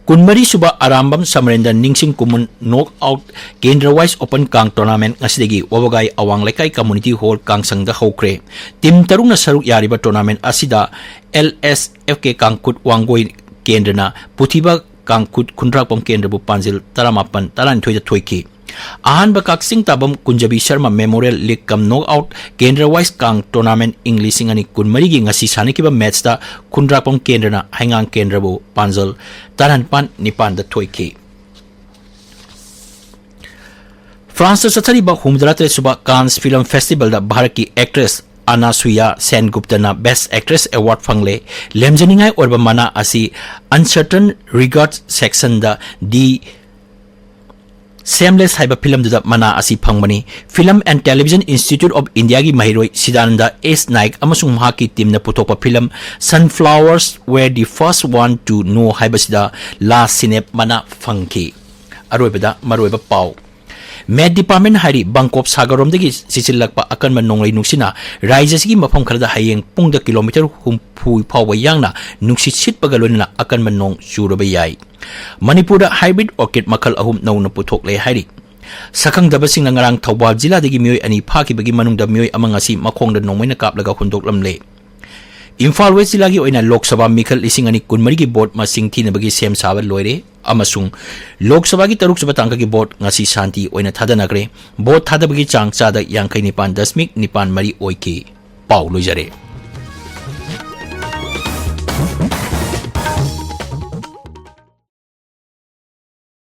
ꯀꯨꯟꯃꯔꯤ ꯁꯨꯕ ꯑꯔꯥꯝꯕꯝ ꯁꯃꯔꯦꯟꯗ꯭ꯔ ꯅꯤꯡꯁꯤꯡ ꯀꯨꯝꯃꯨꯟ Knockout Kendra Wise Open ꯀꯥꯡ Tournament ꯉꯁꯤꯗꯒꯤ ꯋꯥꯕꯒꯥꯏ ꯑꯋꯥꯡ ꯂꯩꯀꯥꯏ Community Hall ꯀꯥꯡꯁꯪꯗ ꯍꯧꯈ꯭ꯔꯦ꯫ Team ꯇꯔꯨꯛꯅ ꯁꯔꯨꯛ ꯌꯥꯔꯤꯕ tournament ꯑꯁꯤꯗ L S F K ꯀꯥꯡꯈꯨꯠ Wangoi ꯀꯦꯟꯗ꯭ꯔꯅ ꯄꯨꯊꯤꯕ ꯀꯥꯡꯈꯨꯠ ꯈꯨꯟꯗ꯭ꯔꯥꯛꯄꯝ ꯀꯦꯟꯗ꯭ꯔꯕꯨ ꯄꯥꯟꯖꯤꯜ ꯇꯔꯥꯃꯥꯄꯟ ꯇꯔꯥꯅꯤꯊꯣꯏꯗ ꯊꯣꯏꯈꯤ꯫ ꯑꯍꯥꯟꯕ ꯀꯛꯆꯤꯡ ꯇꯥꯕꯝ ꯀꯨꯟꯖꯕꯤ Sharma Memorial League cum Knockout Kendra Wise ꯀꯥꯡ Tournament ꯏꯪ ꯂꯤꯁꯤꯡ ꯑꯅꯤ ꯀꯨꯟꯃꯔꯤꯒꯤ ꯉꯁꯤ ꯁꯥꯟꯅꯈꯤꯕ matchꯇ ꯈꯨꯟꯗ꯭ꯔꯥꯛꯄꯝ ꯀꯦꯟꯗ꯭ꯔꯅ ꯍꯩꯉꯥꯡ ꯀꯦꯟꯗ꯭ꯔꯕꯨ ꯄꯥꯟꯖꯜ ꯇꯔꯥꯅꯤꯄꯥꯟ ꯅꯤꯄꯥꯟꯗ ꯊꯣꯏꯈꯤ꯫ ꯐ꯭ꯔꯥꯟꯁꯇ ꯆꯠꯊꯔꯤꯕ ꯍꯨꯝꯐꯨꯇꯔꯥꯇꯔꯦꯠ ꯁꯨꯕ Cannes Film Festivalꯗ ꯚꯥꯔꯠꯀꯤ actress ꯑꯅꯥꯁꯨꯌꯥ ꯁꯦꯟꯒꯨꯞꯇꯅ Best Actress Award ꯐꯪꯂꯦ꯫ ꯂꯦꯝꯖꯅꯤꯡꯉꯥꯏ ꯑꯣꯏꯔꯕ ꯃꯅꯥ ꯑꯁꯤ Uncertain Regard sectionꯗ The Shameless ꯍꯥꯏꯕ filmꯗꯨꯗ ꯃꯅꯥ ꯑꯁꯤ ꯐꯪꯕꯅꯤ꯫ Film and Television Institute of Indiaꯒꯤ ꯃꯍꯩꯔꯣꯏ ꯁꯤꯗꯥꯅꯟꯗ S ꯅꯥꯏꯛ ꯑꯃꯁꯨꯡ ꯃꯍꯥꯛꯀꯤ teamꯅ ꯄꯨꯊꯣꯛꯄ film Sunflowers Were the First One to Know ꯍꯥꯏꯕꯁꯤꯗ La Cynef ꯃꯅꯥ ꯐꯪꯈꯤ꯫ ꯑꯔꯣꯏꯕꯗ ꯃꯔꯨꯑꯣꯏꯕ ꯄꯥꯎ꯫ Met Department ꯍꯥꯏꯔꯤ, ꯕꯪꯀꯣꯞ ꯁꯥꯒꯔꯔꯣꯝꯗꯒꯤ ꯁꯤꯆꯤꯜꯂꯛꯄ ꯑꯀꯟꯕ ꯅꯣꯡꯂꯩ ꯅꯨꯡꯁꯤꯠꯅ ꯔꯥꯖ꯭ꯌ ꯑꯁꯤꯒꯤ ꯃꯐꯝ ꯈꯔꯗ ꯍꯌꯦꯡ ꯄꯨꯡꯗ kilometre ꯍꯨꯝꯐꯨ ꯐꯥꯎꯕ ꯌꯥꯡꯅ ꯅꯨꯡꯁꯤꯠ ꯁꯤꯠꯄꯒ ꯂꯣꯏꯅꯅ ꯑꯀꯟꯕ ꯅꯣꯡ ꯆꯨꯔꯕ ꯌꯥꯏ꯫ ꯃꯅꯤꯄꯨꯔꯗ hybrid orchid ꯃꯈꯜ ꯑꯍꯨꯝ ꯅꯧꯅ ꯄꯨꯊꯣꯛꯂꯦ ꯍꯥꯏꯔꯤ꯫ ꯁꯛꯈꯪꯗꯕꯁꯤꯡꯅ ꯉꯔꯥꯡ ꯊꯧꯕꯥꯜ ꯖꯤꯂꯥꯗꯒꯤ ꯃꯤꯑꯣꯏ ꯑꯅꯤ ꯐꯥꯈꯤꯕꯒꯤ ꯃꯅꯨꯡꯗ ꯃꯤꯑꯣꯏ ꯑꯃ ꯉꯁꯤ ꯃꯈꯣꯡꯗ ꯅꯣꯡꯃꯩꯅ ꯀꯥꯞꯂꯒ ꯍꯨꯟꯗꯣꯛꯂꯝꯂꯦ꯫ ꯏꯝꯐꯥꯜ West ꯖꯤꯂꯥꯒꯤ ꯑꯣꯏꯅ ꯂꯣꯛ ꯁꯚꯥ ꯃꯤꯈꯜ ꯂꯤꯁꯤꯡ ꯑꯅꯤ ꯀꯨꯟꯃꯔꯤꯒꯤ vote ꯃꯁꯤꯡ ꯊꯤꯅꯕꯒꯤ ꯁꯦꯝ ꯁꯥꯕ ꯂꯣꯏꯔꯦ ꯑꯃꯁꯨꯡ ꯂꯣꯛ ꯁꯚꯥꯒꯤ ꯇꯔꯨꯛꯁꯨꯕ ꯇꯥꯡꯀꯛꯀꯤ vote ꯉꯁꯤ ꯁꯥꯟꯇꯤ ꯑꯣꯏꯅ ꯊꯥꯗꯅꯈ꯭ꯔꯦ꯫ Vote ꯊꯥꯗꯕꯒꯤ ꯆꯥꯡ ꯆꯥꯗ ꯌꯥꯡꯈꯩ ꯅꯤꯄꯥꯟ ꯗꯁꯃꯤꯛ ꯅꯤꯄꯥꯟ ꯃꯔꯤ ꯑꯣꯏꯈꯤ꯫ ꯄꯥꯎ ꯂꯣꯏꯖꯔꯦ꯫